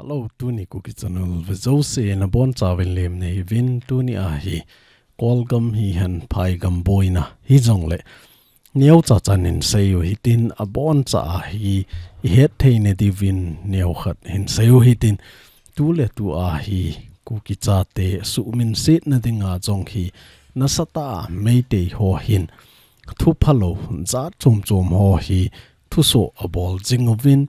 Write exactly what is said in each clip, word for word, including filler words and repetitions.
Hello, tuni Kuki Channel ve jouse nabonchauvin lemna neiyuvin, tuni a hi Kolgam hihen Phaigam boina hijongle neocha chan hin seiyu hitin, aboncha a hi ihet theina diuvin neokhat hin seiyu hitin, tuletu a hi Kuki chate suhminsetna dinga jong hi nasatah a Meitei ho hin thuphalou jat chomchom ho hi thusoh abol jinguvin,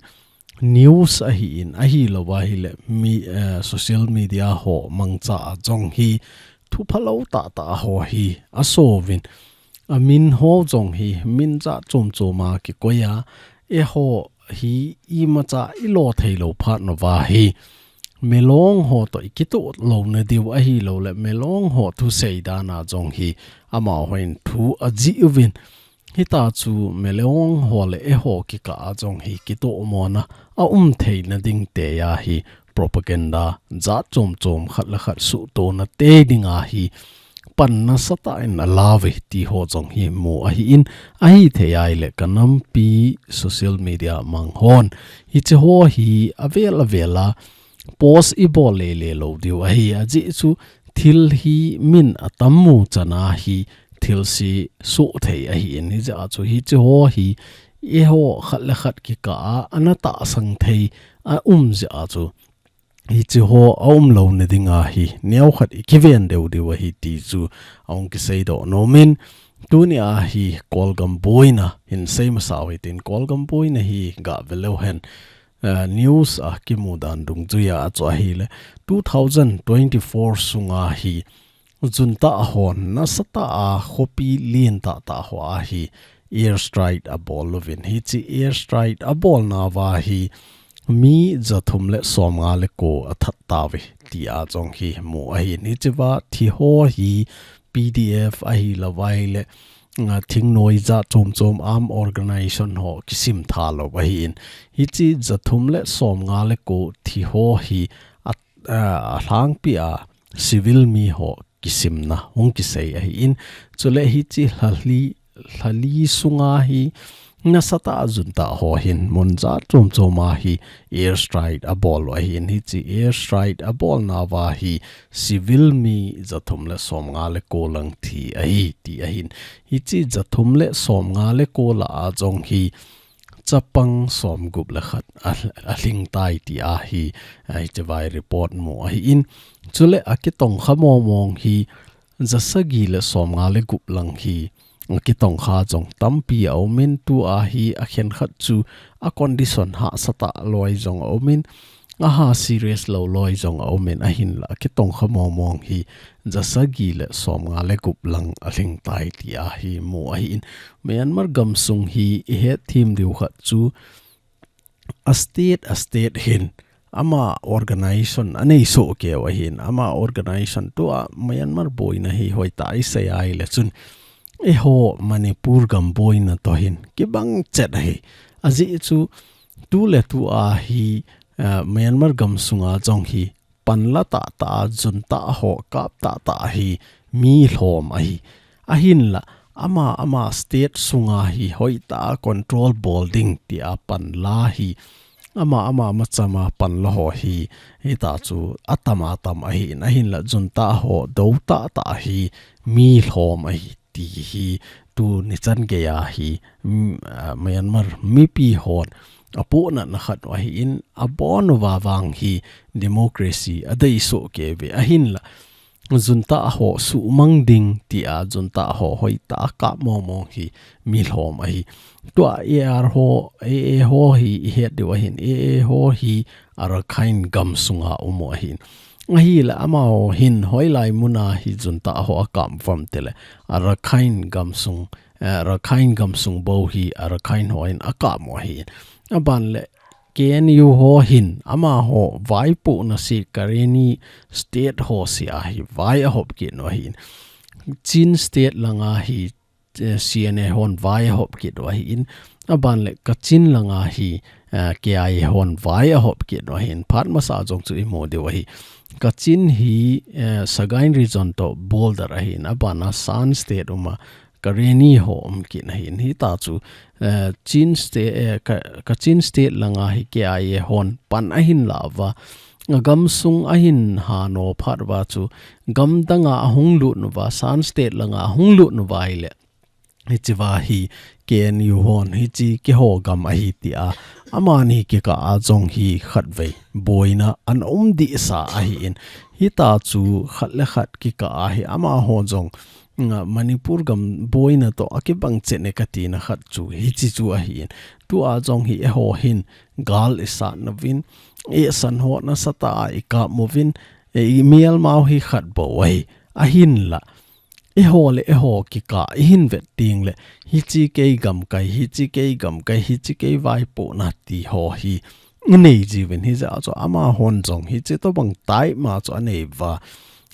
news ahin, ahilou ahile mi, eh, social media ho mangcha a jong hi thuphalou tahtah ho hi asouvin, amin ho jong hi min jat chomchom a kikoi a, eiho hi imacha ilo theilou phat nauva hi Milong ho toh ikitoh louna diu ahiloule Milong ho thusei dan a jong hi amahon thu ajih uvin, hitia chu Milong ho le eiho kikah a jong hi kitohmona aum theina ding tia hi propaganda jat chomchom khat le khat suhtona tei dinga hi pan nasatah in alauve ti ho jong hi mu ahin, ahithei ahile kanampi social media mang hon hiche ho hi avel avel a post ibol lele lou diu ahi, ajeh chu thil hi min atam mu chan a hi thilse soh thei ahin, hijeh a chu hiche ho hi eiho khat le khat kikah a ana tahsan thei aum jeh a chu hiche ho aum louna dinga hi neokhat ikiven deu diu ahi ti chu ahung kiseidoh nomin, tuni a hi Kolgam boina hin sei masau hitin, Kolgam boina hi gah ve leu hen, eh, news a kimu dan dungjuia chu ahile two thousand twenty-four sunga hi junta hon nasatah a khopi lentah tah ho a hi air strike abol uvin, hiche air strike abolnauva hi mi jathum le somnga le ko athat tauve tia jong hi mu ahin, hichea thi ho hi P D F ahilou ahile, ah, thingnoi jat chomchom arm organization ho kisim thalou ahin, hiche jathum le somnga le ko thi ho hi a, ah, alhangpi a civil mi ho kisimna hung kisei ahin, chule hiche lhali, lhali sunga hi nasatah a junta ho hin mun jat chomchom a hi air strike abol u ahin, hiche air strike abolnauva hi civil mi jathum le somnga le ko lang thi ahi ti ahin, hiche jathum le somnga le ko lah a jong hi chapang somgup le khat a, alhing tai tia hi, ah, hiche vai report mu ahin, chule akitongkha mongmong hi jasagi le somnga le gup lang hi akitongkha jong tampi aumin, tua hi akhenkhat chu a condition hahsatah loi jong aumin, aha serious lou loi jong aumin, ahinla akitongkha mongmong hi jasagi le somnga le gup lang alhing tai tia hi mu ahin, Myanmar gamsung hi ihet them diu khat chu a state, a state hin ama organization anei soh keu ahin, ama organization tua Myanmar boina hi hoitah a isei ahile chun eiho Manipur gam boina toh hin kibang chet ahi. Ajeh chu tuletu a hi, ah, Myanmar gamsunga jong hi panla tahtah a junta ho kap tahtah hi mi lhom ahi. Ahinla ama, ama state sunga hi hoitah a control bol ding tia panla hi ama, ama machama panla ho hi hitia chu atam atam ahin, ahinla junta ho dou tahtah hi mi lhom ahi ti hi tuni chan geiya hi, mm, ah, Myanmar mipi hon apohnatna khat u ahin, abonuva vang hi democracy adei soh keuve, ahinla junta ho suhmang ding tia junta ho hoitah a kap mongmong hi mi lhom ahi. Tua A R ho, A A ho hi ihet diu ahin, A A ho hi Arakan gamsunga um u ahin. Ahile amaho hin hoilai muna hi junta ho akap uvem tile Arakan gamsung, eh, Arakan gamsung bou hi Arakan hon akap u ahin. Aban le K N U ho hin amaho vaipohna seh Karenni state ho seh a hi vai ahop kit u ahin. Chin state langa hi, eh, C N A hon vai ahop kit u ahin. Aban le Kachin langa hi, eh, K I A hon vai ahop kit u ahin. Phat masa jong chu imu diu ahi. Kachin hi, eh, Sagaing region toh border ahin. Abana Shan state uma Karenni ho um kit ahin, hita chu, eh, Chin State, eh, Ka-, Kachin State langa hi K I A hon pan ahin la uva, a gamsung ahin hano phat uva chu, gamdanga ahung lut uva, Shan State langa ahung lut uva ahile, hichea hi K N U hon hiche keiho gam ahi tia, amani kikah a jong hi khatvei boina ana um dehsa ahin, hita chu khat le khat kikah a hi amaho jong, nga, Manipur gam boina toh akibang chet e katina khat chu hiche chu ahin, tua jong hi eiho hin gal isat nauvin, eisan ho nasatah a ikap uvin, e, imelmau hi khat bou ahi, ahinla eiho le eiho kikah ihin vet tengle, hiche kei gamkai, hiche kei gamkai, hiche kei vaipohna ti ho hi inei jiuvin, hijeh a chu amahon jong hiche tobang tai ma chu anei uva,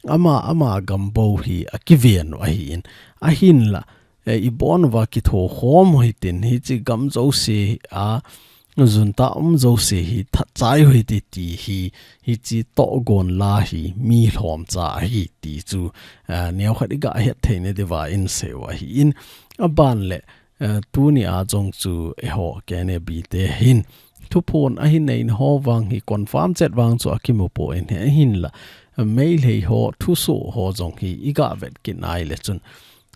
ama, ama gam bou hi akiven u ahin, ahinla, eh, ibon uva kitho khom u hitin, hiche gam jouse a junta um jouse hi thatchai u hite ti hi, hiche tohgon la hi mi lhomcha ahi ti chu, eh, neokhat iga het theina diuva inseiu ahin, aban le, eh, tunia jong chu eiho K N A B te hin thuphon ahin neina ho vang hi confirm chet vang chu akimu poi, ahinla, eh, Meitei ho thusoh ho jong hi iga vet kit nai le chun,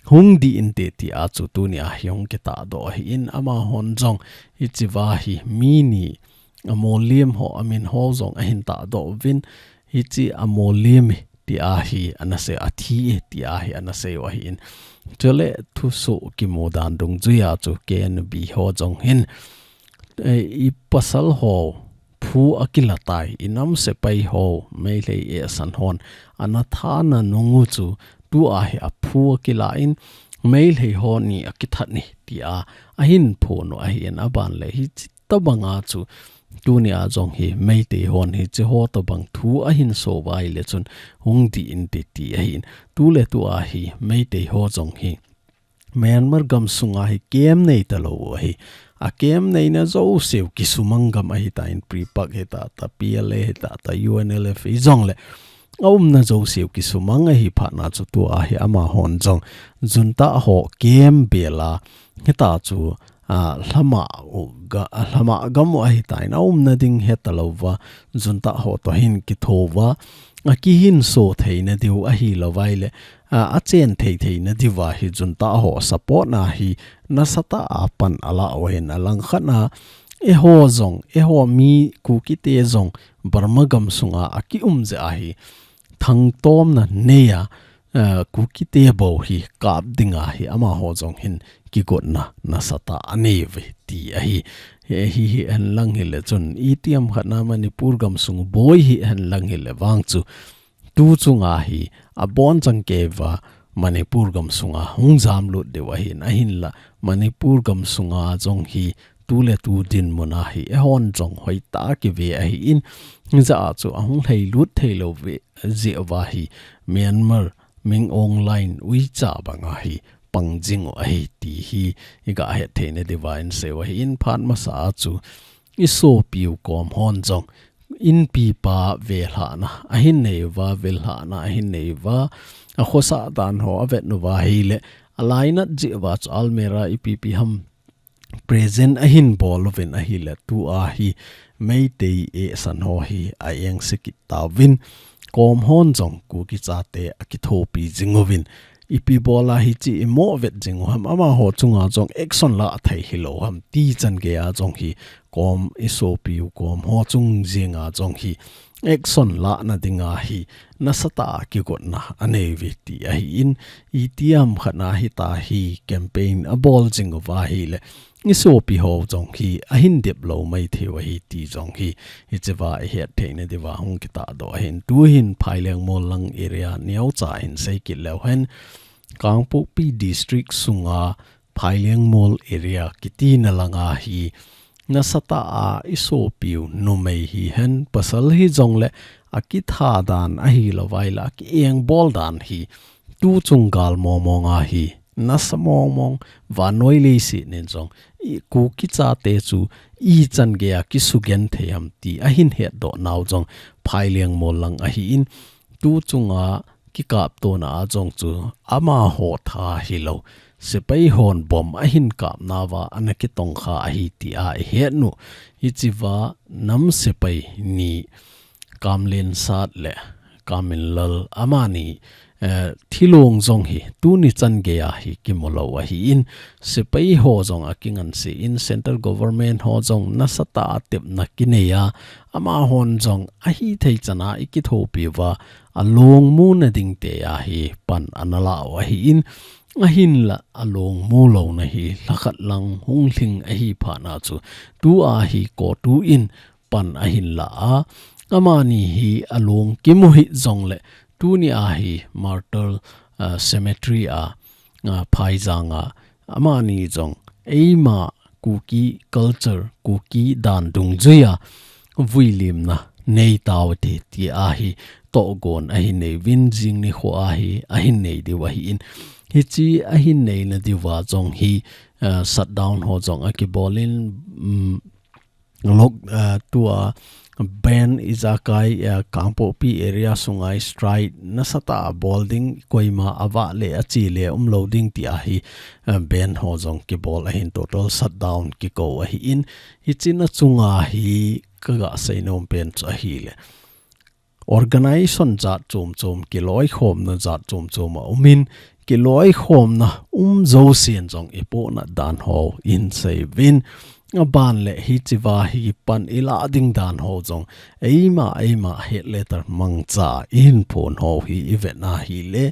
hung dih inte tia chu tunia hi hung kitahdoh ahin, amahon jong hichea hi mi ni amolem ho, amin ho jong ahin tahdoh uvin, hiche amolem e tia hi ana sei, athi e tia hi ana seiu ahin. Chule thusoh kimu dan dungjuia chu K N B ho jong hin, eh, ipasal ho phu akilatai, inam sepai ho Meitei eisan hon ana thana nungu chu tua hi aphu akilan, Meitei ho ni akithat e tia ahin phon u ahin, aban le hiche tobanga chu tunia jong hi Meitei hon hiche ho tobang thu ahin so uva ahile chun hung dih inte ti ahin, tuletua hi Meitei ho jong hi Myanmar gamsunga hi camp nei talou u ahi. A camp neina jouseu kisumang gam ahitan, PREPAK hitata, P L A hitata, U N L F hijongle, aumna jouseu kisumang ahi phatna chu tua hi amahon jong junta ho camp bela, hita chu, a, lhama u ga-, a, lhama gam u ahitan, aumna ding hetalouva, junta ho toh hin kithouva, akihinso theina diu ahilouva ahile, a, achen thei theina diuva hi junta ho support na hi nasatah a pan ala u ahin, alangkhat na eiho jong, eiho mi Kukite jong Burma gamsunga akium jeh ahi thangtomna neiya, a, Kukite bou hi kap dinga hi amaho jong hin kigotna nasatah anei uve ti ahi. Hi, hi, hihen lang hile chun, itiham khat na Manipur gamsung boi hihen lang hile vang chu, tu chunga hi abonchan keiva Manipur gamsunga hung jamlut diu ahin, ahinla Manipur gamsunga jong hi tuletu dinmun a hi eihon jong hoitah a kive ahin, hijeh a chu ahung lhailut theilou ve jeh uva hi Myanmar Min Aung Hlaing uicha banga hi pang jing u ahi ti hi iga het theina diuva inseiu ahin, phat masa a chu isopiu kom hon jong inpipa velhahna ahin neiuva, velhahna ahin neiuva, akhosah dan ho avet uva ahile, alainat jeh uva chu almirah ipipi ham present ahin bol uvin ahile, tua hi Meitei eisan ho hi a-engse kit tauvin, kom hon jong Kuki chate akithopi jing uvin, ipi bola hiche imo vet jing u ham, amaho chunga jong action la thei hilou ham ti chan geiya jong hi kom isopiu kom ho chung jenga jong hi action lahna dinga hi nasatah a kigotna anei uve ti ahin, itiham khat na hitia hi campaign abol jing uva ahile, isopi ho jong hi ahin dep lou maithei u ahi ti jong hi, hichea ihet theina diuva hung kitahdoh ahin, tuhin Phailengmol lang area neocha hin sei kit leu hen, Kangpokpi District sunga Phailengmol area kitina langa hi nasatah a isopiu numei hihen pasal hijongle akitha dan ahilouva ahile aki-engbol dan hi tuchung gal mongmong a hi nasa mongmong, vannoi leiset nin jong i Kuki chate chu ichan geiya kisugenthei ham ti ahin hetdoh nau jong Phailengmol lang ahin, tuchunga kikaptona a jong chu amaho tha hilou, sepai hon bomb ahin kapna uva ana kitongkha ahi tia ihet u. Hichea nam sepai ni Kamlensat le Kamminlal amani, eh, thilong jong hi tuni chan geiya hi kimu lou ahin, sepai ho jong akinganse in, central government ho jong nasatah a tepna kinei a, amahon jong ahithei chan a ikithopi uva, along muna ding tia hi pan ana la u ahin, ahinla along mu louna hi lhakhat lang hung lhing ahi phat na chu, tua hi CoTU in pan ahin la a, amani hi along kimu hih jongle, tunia hi Martyr, ah, Cemetery a, ah, phaijang a, amani jong eima Kuki culture, Kuki dan dungjuia vuilimna nei tau hite tia hi tohgon ahin nei uvin, jing nikho a hi ahin nei diu ahin. Hiche ahin neina diuva jong hi, ah, shutdown ho jong akibol in, um, lok, ah, tua bandh ijakai, ah, Kangpokpi area sunga strike nasatah a bol ding, koima avah le ache le umlou ding tia hi, ah, bandh ho jong kibol ahin, total shutdown kikou ahin, hichea chunga hi kaga seinom pen chu ahile, organization jat chom chom, kiloikhomna jat chom chom aumin, kiloikhomna um jousen jong ipohnat dan ho ihin sei uvin, aban le hichea hi pan ilah ding dan ho jong eima, eima het le tah mangcha ihin phong ho hi ivet na hile,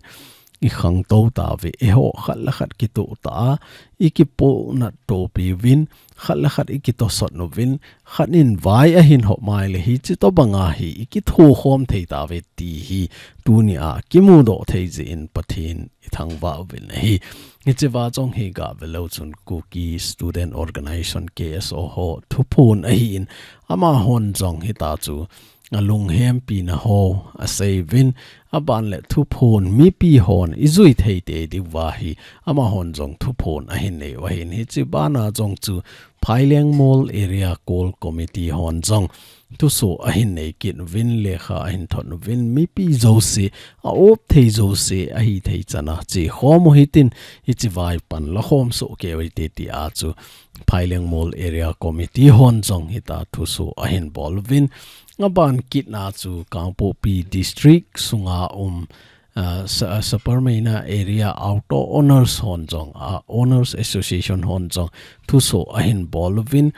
ikhangtou tauve, eiho khat le khat kitoh tah a, ikipohnat topi uvin, khat le khat ikitosot uvin, khat in vai ahin hop mai le hiche tobanga hi ikithokhom thei tauve ti hi tunia kimudoh thei jeh in Pathen ithangvah uvin ahi. Hichea jong hi gave leu chun Kuki Student Organization, K S O ho thuphon ahin, amahon jong hitia chu alunghempina ho asei uvin, aban le thuphon mipi hon ijui thei tei diuva hi amahon jong thuphon ahin nei u ahin, hiche bana jong chu Phaileng Mol Area Core Committee hon jong thusoh ahin nei kit uvin, lekha ahin thot uvin, mipi jouse, a-op thei jouse ahithei chan a chekhom u hitin, hichea hi pan lakhom soh kei u hite tia chu Phaileng Mol Area Committee hon jong hitia thusoh ahin bol uvin, aban kitna chu Kangpokpi District sunga um, ah, Sa-, ah, Saparmeina Area Auto Owners hon jong, ah, Owners Association hon jong thusoh ahin bol uvin,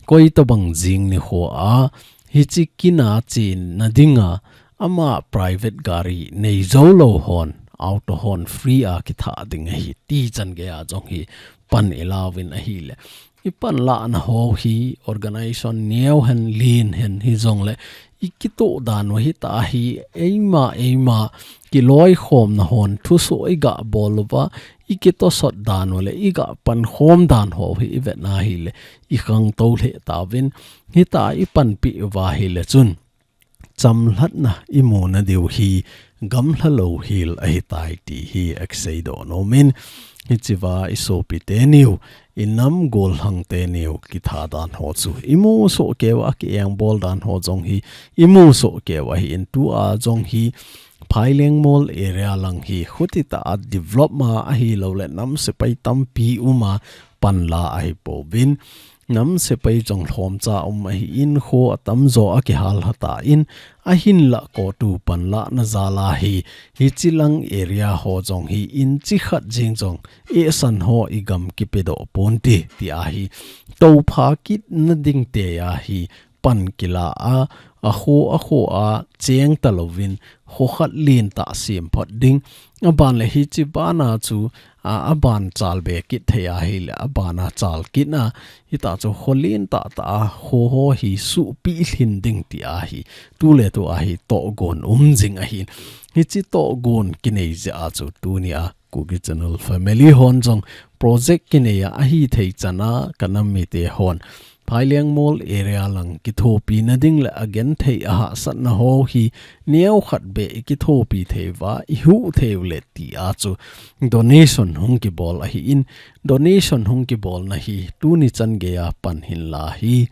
koi tobang jing nikho a hiche kin a chenna dinga ama private gari nei jou lou hon, auto hon free a kitha ding ahi ti chan geiya jong hi pan ilauvin ahile, ipan lahna ho hi organization neo hen, lien hen hijongle, ikitoh dan u hitia hi eima, eima kiloikhomna hon thusoh iga bol uva, ikitosot dan u le iga pankhom dan ho hi ivet na hile, ikhangtou lheh tauvin, hitia ipanpi uva hile chun chamlhatna imuna diu hi gamlha louhel ahitai ti hi akiseidoh nomin, hichea isopi teniu, inam gollhang teniu kitha dan ho chu imusoh kei uva, ki-engbol dan ho jong hi imusoh kei uva ahin, tua jong hi Phaileng Mol area lang hi khuti tah a develop ma ahilouleh nam sepai tampi uma panla ahipouvin, nam sepai jong lhomcha um ahin, kho atamjo akihal lha tan, ahinlah CoTU panlahna jal a hi, hiche lang area ho jong hi inchi khat jeng jong eisan ho igam kipedoh ponte, tia hi toupha kitna ding tia hi pan kila a, akho, akho a cheng talouvin, kho khat lentah sem phot ding. Aban le hiche bana chu, a, aban chalbe kit thei ahile, abana chal kitna, hitia chu kho lentah tah a, kho ho hi suhpeh lhin ding tia hi tuletua hi tohgon um jing ahin. Hiche tohgon kinei jeh a chu tunia Kuki Channel family hon jong project kinei a ahithei chan a kanam mite hon Phaileng Mol area lang kithopina ding le agenthei ahahsatna ho hi neokhat beh ikithopi thei uva, ihuh thei u le tia chu donation hung kibol ahin, donation hung kibolna hi tuni chan geiya pan hinla hi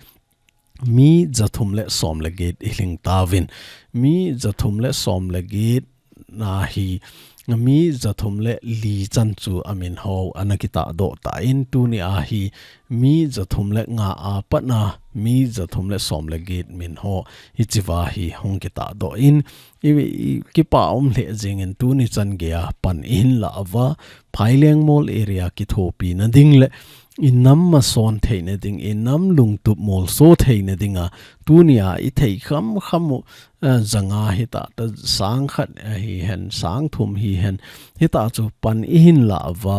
mi jathum le som le get ilhing tauvin, mi jathum le som le get na hi mi jathum le li chan chu amin ho ana kitahdoh tan, tuni a hi mi jathum le nga a pat a mi jathum le som le get min ho hichea hi hung kitahdoh in, i, i kipa um lheh jingin tuni chan geiya pan ihin lah uva, Phaileng Mol area kithopi na ding le i nam mason theina ding, i nam lungtup molso theina dinga, tuni a i thei kham kham u, eh, janga hitah ta, sang khat, eh, hihen, sang thum hihen, hitah chu pan ihin lah uva,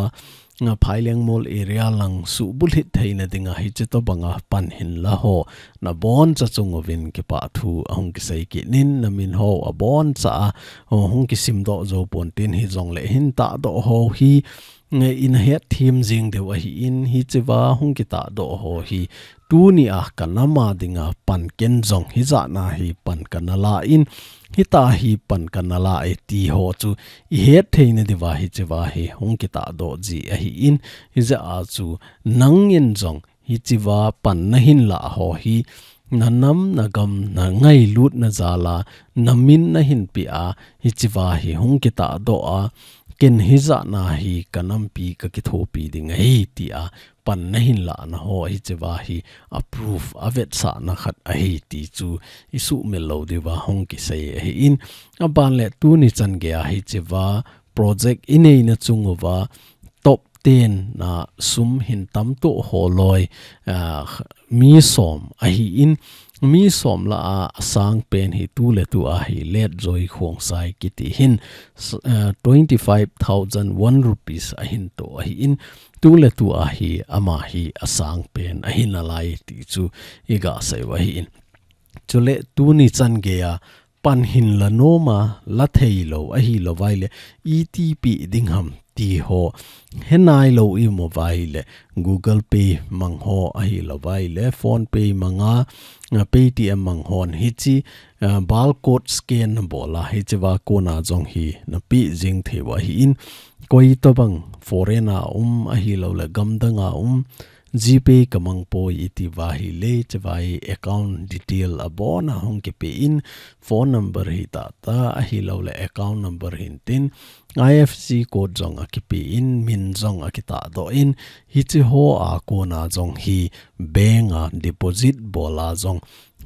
nga Phaileng Mol area lang suhbulhit theina dinga hichi tobanga pan hin la ho naboncha chung uvin kipathu ahung kisei kit in, namin ho aboncha a, ho hung kisimdoh jou ponte, hijongle hin tahdoh ho hi, nge, ina hetthem jing diu ahin, hichea hung kitahdoh ho hi, tuni a ka nam a dinga pan ken jong hijat na hi pan kana la in, hitah hi pan kana la e ti ho chu i hetthei na diuva hichea hi hung kitahdoh ji ahin, hijeh a chu nangin jong hichea pan nahin lah ho hi, na nam, na gam, na ngailut na jal a, na min nahin peh a, hichea hi hung kitahdoh a, ken hijat na hi ka nampi ka kithopi ding ahi tia pan nahin lah na ho hichea hi a proof, a vetsahna khat ahi ti chu i sumil lou diuva hung kisei ahin, aban le tuni chan geiya hichea project i neina chung uva top ten na sum hin tamtoh ho loi, ah, mi som ahin, mi som lah a asang pen hi tuletu a hi Letjoi Khongsai kiti hin, s-, ah, twenty five thousand one rupees ahin toh ahin, tuletu a hi ama hi asang pen ahi nalai ti chu i gasei u ahin. Chule tuni chan geiya pan hin la nom a, la thei lou ahilou vai le, iti peh ding ham ti ho he nai lou i um u vai le, Google Pay mang ho ahilou vai le, PhonePe mang a, a, Paytm mang hon hichi, a, barcode scan na bol a, hichea kona jong hi na peh jing thei u ahin, koi tobang foreign a um ahilou le, gamdang a um, GPay ka mang poi iti uva hi le, chea hi account detail abon a hung kipeh in, phone number hitah ta ahilou le account number hin tin, IFSC code jong akipeh in, min jong akitahdoh in, hichi ho a kona jong hi bank a deposit bol a jong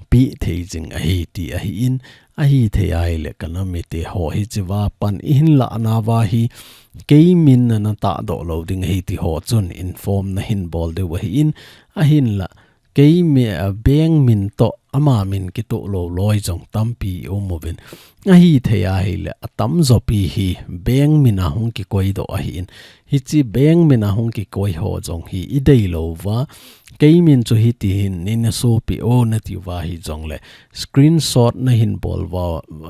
peh thei jing ahi ti ahin, ahithei a ahile ka nam mite ho hichea pan ihin lah nauva hi kei min na na tahdoh lou ding ahi ti ho chun inform nahin bol diu ahin, ahinla kei mi, a, bank min toh ama min kitoh lou loi jong tampi i um uvin. Ahithei a ahile atamjo pi hi bank min a hung kikoi doh ahin. Hichi bank min a hung kikoi ho jong hi i dei lou uva, kei min chu hiti hin nei na sopi o nati uva hijongle, screenshot nahin bol uva,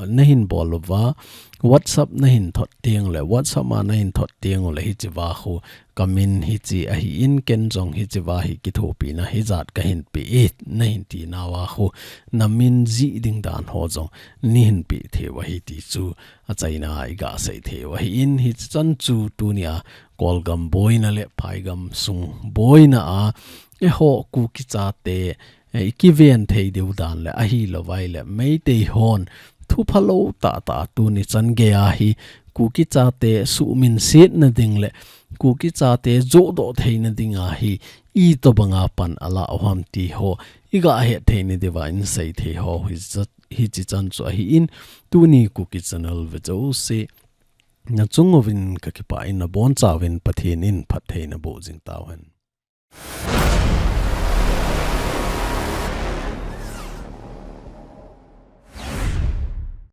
nahin bol uva, WhatsApp nahin thot teng le, WhatsApp a nahin thot teng ule hichea khu ka min hichi ahin, ken jong hichea hi kithopina hijat kahin pe e, nahin ti nauva khu na min jih ding dan ho jong neihin pe thei u ahi ti chu achaina i gasei thei u ahin, hichi chan chu tunia Kolgam boina le Phaigam sung boina a, eiho Kuki chate, eh, i kiven thei diu dan le ahilou vai le, Meitei hon thuphalou tahtah tuni chan geiya hi Kuki chate suhminsetna ding le Kuki chate johdoh theina dinga hi itobanga pan ala u ham ti ho i gahet theina diuva in sei thei ho hichi, hichi chan chu ahin, tuni Kuki Channel ve jouse na chung uvin ka kipah in, nabonchauvin Pathen in phattheina boh jing tauhen.